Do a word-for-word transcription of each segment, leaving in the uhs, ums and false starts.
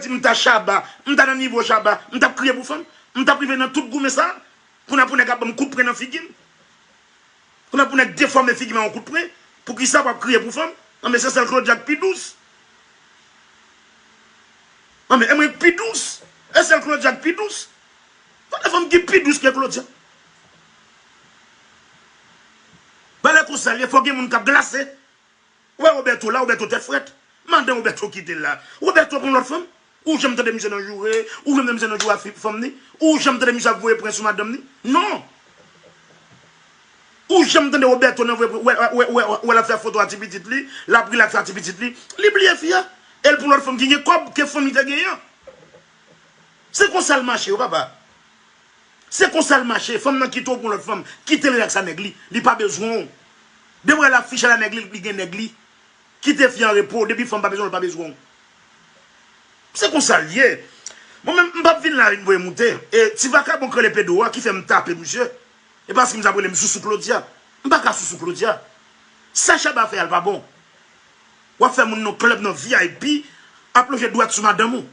di m ta Shabba, m ta nan nivo Shabba, m t ap kriye pou fanm? M t ap rive nan tout goumen sa? Kounye a pou nèg ap ban m kout pwen nan figi m? Kounye a pou nèg defòme figi m a yon kout pwen? Poukisa w ap kriye pou fanm? Anben, se sèl Claudia k pi dous. Anben, e mwen k pi dous? E sèl Claudia k pi dous? Kote fanm ki pi dous ke Claudia? Pale konsa l ye, fò gen moun k ap glase. Ou wè Roberto la, Roberto tèt frèt. Madan Roberto kite l la. Roberto pran lòt fanm. Ou janm tande misye nan joure? Ou janm tande misye nan joure a fi- fanm ni? Ou janm tande misye ap voye pwen sou madanm ni? Non. Ou janm tande Roberto nan voye pwen, wè, wè, wè, wè, wè l ap fè foto a ti pitit li, l ap rilaks a ti pitit li. Li bliye fi a. E l pran lòt fanm ki gen kòb ke fanm li te genyen an. Se konsa l mache, wi, papa. Se konsa l mache. Fanm nan kite w pou lòt fanm. Kite l rilaks a nèg li. Li pa bezwen w. Depi w wè l ap fiche la nèg li, li gen nèg li. Kite fi an repo. Depi fanm pa bezwen w, l pa bezwen w. Se konsa l ye. Mwen menm, m p ap vin la vin voye moute. E ti vakabon k rele Pedro a ki fè m tape misye. E paske misye ap rele m sousou Claudia. M pa ka sousou Claudia. Sa Shabba fè a l pa bon. W ap fè moun nan klèb nan V I P ap lonje dwèt sou madanm ou.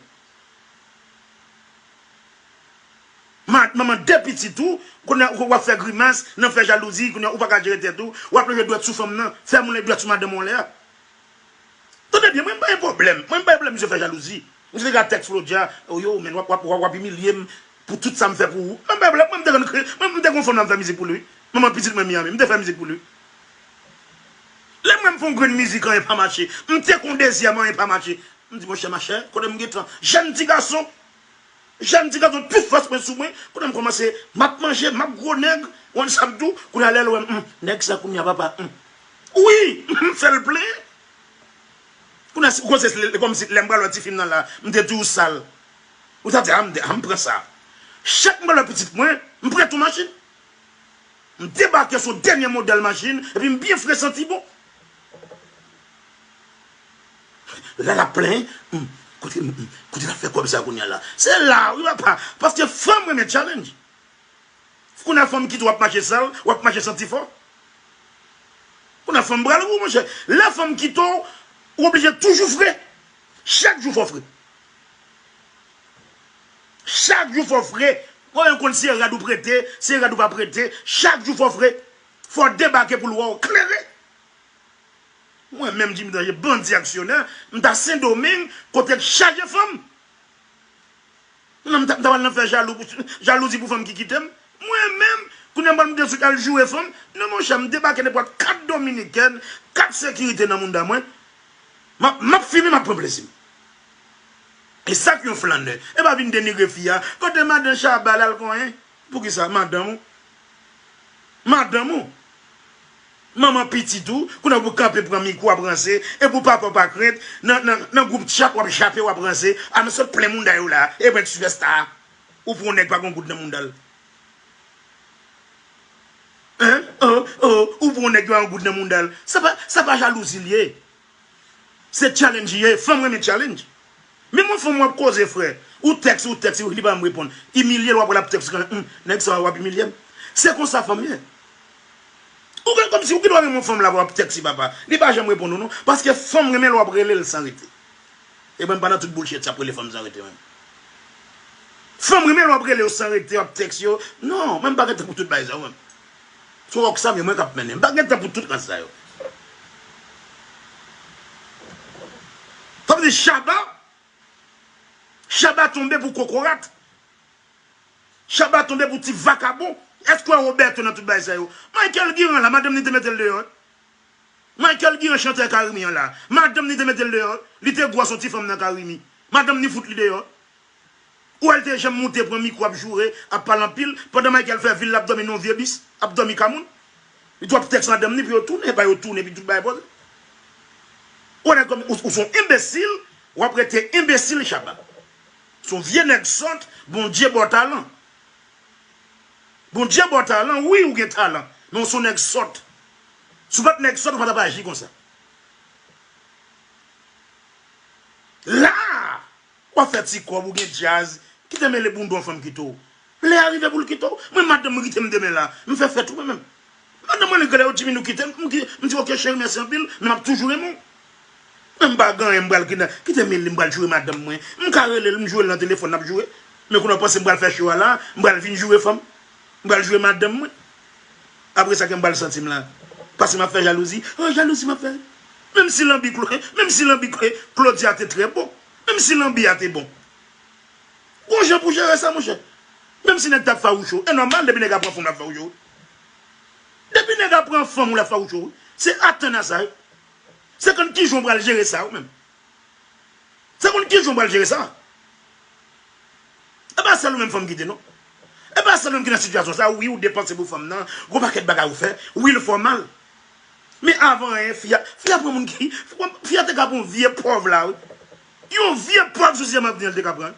Ma- manman de pitit ou, kounye a w ap fè grimas, nan fè jalouzi, kounye a ou pa ka jere tèt ou, w ap lonje dwèt sou fanm nan, fè moun lonje dwèt sou madanm ou anlè a. Tande byen, mwen m pa gen pwoblèm, mwen m pa gen pwoblèm misye fè jalouzi. Misye te ka tèks Claudia, oh yo, men w ap, w ap, w ap, w ap imilye m pou tout sa m fè pou ou. Mwen m pa gen pwoblèm, mwen m te konn kre- mwen m te gon fanm nan m fè mizik pou li, wi. Manman pitit mwen Miami, m te fè mizik pou li. Lè mwen m fè yon grenn mizik, anyen pa mache. M te gon dezyèm, anyen pa mache. M di, monchè, machè, kote m gentan? Jèn ti gason. Jèn ti gason, tout fòs mwen sou mwen. Kounye a m kòmanse, m ap manje, m ap gwo nèg. Ou konn sa m di w? Kounye a lè l wè m, hmm, nèg sa kounye a, papa, hmm. Wi, m fè l plenyen. Kounye a, si- ou konnen se kòmsi lè m pral wè ti fi m nan la, m te di w sal. Ou ta di, a, m de- a, m pran sa. Chak m pral wè pitit mwen, m prete yon machin. M debake sou dènye modèl machin, epi m byen fre santi bon. Lè l ap plenyen, hmm, kote, hmm, kote l ap fè kòb sa kounye a la? Se la, wi, papa. Paske fanm renmen challenge. Kounye a fanm kite w ap mache sal, w ap mache santi fò. Kounye a fanm pral wou, monchè. Lè fanm kite w, ou oblije toujou fre. Chak jou fò w fre. Chak jou fò w fre. Mwen menm konn se rad ou prete, se rad ou pa prete. Chak jou fò w fre. Fò w debake pou l wè w klere. Mwen menm Jimmy Danger, bandi aksyonè, m ta Sendomeng, kote k chaje fanm. Non, m ta, m ta pral nan fè jalou pou- jalouzi pou fanm ki kite m. Mwen menm, kounye a m pral moute sou al joure fanm. Non, monchè, m debake nenpòt kat dominikèn, kat sekirite nan mounda mwen. M ap, m ap fimen, m ap pran plezi m. E sa k yon flannè? E pa vin denigre fi a. Kote madan Shabba la l konyen? Poukisa? Madanm ou? Madanm ou? Manman pitit ou? Kounye a pou kanpe pran mikwo ap ranse. E pou papa w pa krent. Nan, nan, nan gwoup chat w ap jape w ap ranse. A nou sot plen mounda yo la. E mwen ti vèsta a. Ou pou yon nèg pa gon goud nan mounda l. Hein? Oh, oh, ou pou yon nèg ki pa yon goud nan mounda l. Sa pa, sa pa jalouzi l ye. Se challenge ye, fanm renmen challenge. Menm yon fanm w ap koze, frè. Ou tèks, ou tèks, li pa janm reponn. Imilye l, w ap wè l ap tèks, hmm, nèg sa w ap imilye m. Se konsa fanm ye. Ou gen kòmsi ou gen dwa renmen yon fanm la, w ap tèks li, papa. Li pa janm reponn ou non. Paske fanm renmen lè w ap rele l san rete. E mwen m pa nan tout bullshit sa pou rele fanm san rete menm. Fanm renmen lè w ap rele yo san rete, w ap tèks yo. Non, mwen m pa gen tan pou tout bagay sa yo menm. Se yon Rocksam e mwen k ap mennen. M pa gen tan pou tout rans sa yo. Sa vle di Shabba, Shabba tonbe pou kokorat. Shabba tonbe pou ti vakabon. Èske w wè Roberto nan tout bagay sa yo? Michael Guiran la, madanm ni te mete l deyò, wi. Michael Guiran, chantè Carimi an la, madanm ni te mete l deyò, wi. Li te gwo a se yon ti fanm nan Carimi. Madanm ni fout li deyò. Ou wè l te janm moute pran mikwo ap joure, ap pale anpil, pandan Michael fè vi l, l ap dòmi nan yon vye bis, ap dòmi ka moun. Li tou ap tèks madanm ni pou yo tounen, epa yo tounen, epi tout bagay poze. Ou wè nèg kòm ou, ou se yon enbesil, w ap rete enbesil, Shabba. Se yon vye nèg sòt, Bondye ba w talan. Bondye ba w talan, wi, ou gen talan, men ou se yon nèg sòt. Si w pa t nèg sòt, ou pa t ap aji konsa. La! W ap fè ti kòb, ou gen djaz. Kite mele bounda yon fanm kite w. Lè a rive pou l kite w. Mwen, madanm mwen kite m demen la, m fè fèt wi mwen menm. Madanm mwen, li rele yo, Jimmy, nou kite, m ki- m di, oke, cheri, mèsi anpil, men m ap toujou renmen w. Men m pa gen anyen, m pral kidna-, kite Meli, m pral joure madanm mwen. M ka rele l, m joure l nan telefòn, n ap joure. Men kounye a w panse m pral fè cho a la, m pral vin joure fanm. M pral joure madanm mwen. Apre sa, ke m pral santi m la. Paske m ap fè jalouzi. Oh, jalouzi m ap fè. Menm si lanbi Clo-, menm si lanbi Clo-, Claudia te trè bon. Menm si lanbi a te bon. Gon jan pou jere sa, monchè. Menm si nèg t ap fawoucho. E nòmal, depi nèg ap pran fanm, l ap fawoucho. Depi nèg ap pran fanm, ou l ap fawoucho. Se atann a sa, wi. Se konn kijan w pral jere sa, ou menm. Se konn kijan w pral jere sa. E pa sèl ou menm fanm kite, non. E pa sèl ou menm ki nan sitiyasyon sa, wi, ou depanse pou fanm nan, gon pakèt bagay ou fè, wi, l fè w mal. Men avan anyen, fi a, fi a pran moun ki, fi a te ka pran yon vye pòv la, wi. Yon vye pòv sou sèman ap di l te ka pran.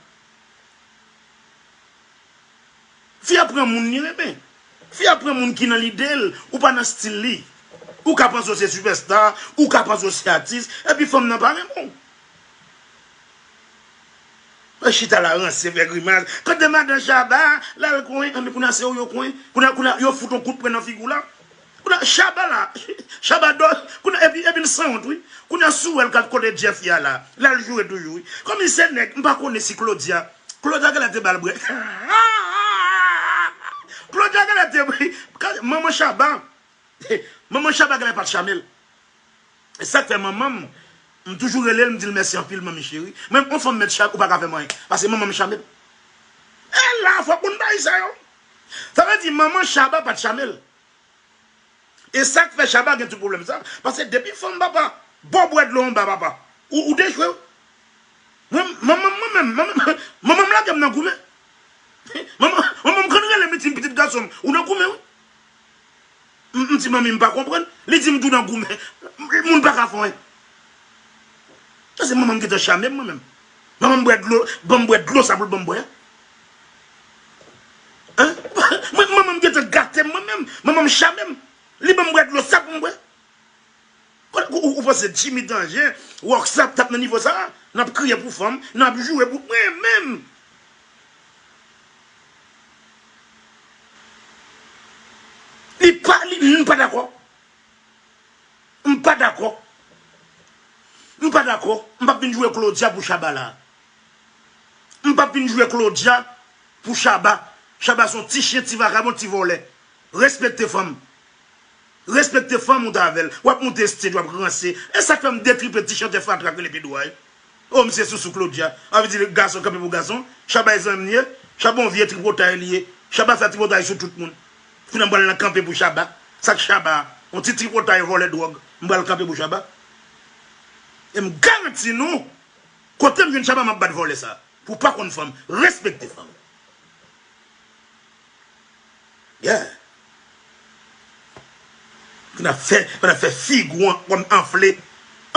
Fi a pran moun li renmen. Fi a pran moun ki nan lide l, ou pa nan stil li. Ou ka panse w se sipèsta, ou ka panse w se atis, epi fanm nan pa renmen w. Mwen chita la ranse, fè grimas. Kote madan Shabba, l al kwen, anben kounye a se ou yo kwen. Kounye a, kounye a, yo fout yon kout pwen nan figi w la. Kounye a, Shabba la, Shabba dò, kounye a, epi, epi l sanwont, wi. Kounye a, si w wè l k al kote Jeff ya la, l al joure toujou, wi. Kòm li se nèg, m pa konnen si Claudia, Claudia genlè te ba l bwè. Claudia genlè te, manman Shabba, manman Shabba genlè pa t Chamel. E sa k fè manman m, m toujou rele l, m di l mèsi anpil, manmi cheri. Mwen, yon fanm mèt Shabba, ou pa ka fè m anyen. Paske manman m Chamel. E la, fòk moun bay sa yo. Sa vle di, manman Shabba pa t Chamel. E sa k fè Shabba gen tout pwoblèm sa. Paske depi fanm papa, ba w bwè dlo anba papa, ou, ou dechwe wi. Mwen, manman m, mwen menm, manman m, manman m lage m nan goumen. Manman, manman m konn rele m, li di m, pitit gason m, ou nan goumen wi. M, m di, manmi, m pa konprann. Li di m tou nan goumen. Moun pa ka fè anyen. Sa se manman m gentan chame m, mwen menm. Manman m bwè dlo, ban m bwè dlo sa pou l ban m bwè a. Hein? Mwen, manman m gentan gate m, mwen menm. Manman m chame m. Li ban m bwè dlo sa pou m bwè. Ou, ou, ou panse Jimmy Danger, Rockstar t ap nan nivo sa a? N ap kriye pou fanm, n ap joure pou mwen menm. Li pa, li, m pa dakò. M pa dakò. M pa dakò. M p ap vin joure Claudia pou Shabba la. M p ap vin joure Claudia pou Shabba. Shabba se yon ti chen, ti vakabon, ti vòlè. Respekte fanm. Respekte fanm ou t avè l. W ap moute stage, w ap ranse. E sa k fè m detripe ti chantè fatra k rele Pedro a, wi. O, misye sousou Claudia. A vle di gason kanpe pou gason. Shabba e zanmi m ye. Shabba yon vye tripotay li ye. Shabba fè tripotay sou tout moun. Kounye a m pral nan kanpe pou Shabba. Sa k Shabba a? Yon ti tripotay vòlè dwòg. M pral kanpe pou Shabba. E m garanti nou, kote m jwenn Shabba, m ap bat vòlè sa. Pou w pa konn fanm, respekte fanm. Yeah. Pou n ap fè, pou n ap fè figi w an-, kòm anfle.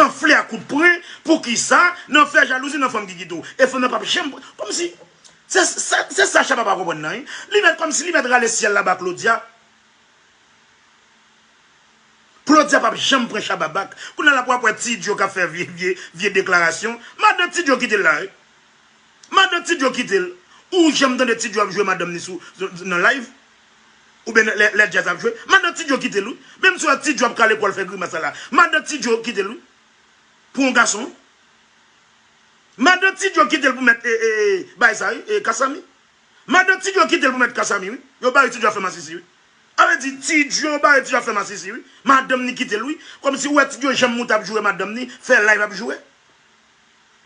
Anfle a kout pwen, poukisa? Nan fè jalouzi nan fanm ki kite w. E fanm nan p ap janm, kòmsi, se, se, se sa Shabba pa konprann nan, wi. Li mèt kòmsi li mèt rale syèl la ba Claudia. Claudia p ap janm pran Shabba back. Kounye a la pou w ap wè Ti Djo k ap fè vye, vye, vye deklarasyon. Madan Ti Djo kite l la, wi. Madan Ti Djo kite l. Ou janm tande Ti Djo ap jwe madanm ni sou, sou, nan live? Oubyen lè, lè djaz ap jwe? Madan Ti Djo kite l, wi. Menm si w wè Ti Djo ap kale kò l fè grimas sa la. Madan Ti Djo kite l, wi. Pou yon gason, wi. Madan Ti Djo kite l pou mèt, e, e, e, bay sa, wi, e, Kasami. Madan Ti Djo kite l pou mèt Kasami, wi. Yo bare Ti Djo ap fè masisi, wi. A vle di, Ti Djo bare Ti Djo ap fè masisi, wi. Madanm ni kite l, wi. Kòmsi w wè Ti Djo janm moute ap joure madanm ni, fè live ap joure.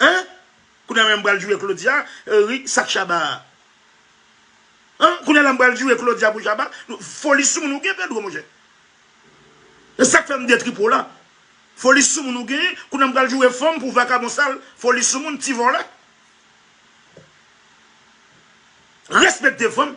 Hein? Kounye a m pral joure Claudia, e, ri, sa k Shabba a? Hein? Kounye a la m pral joure Claudia pou Shabba? Foli soumoun ou gen, Pedro, monchè. E sa k fè m detripe w la. Foli soumoun ou gen, kounye a m pral joure fanm pou vakabon sal, foli soumoun, ti vòlè. Respekte fanm.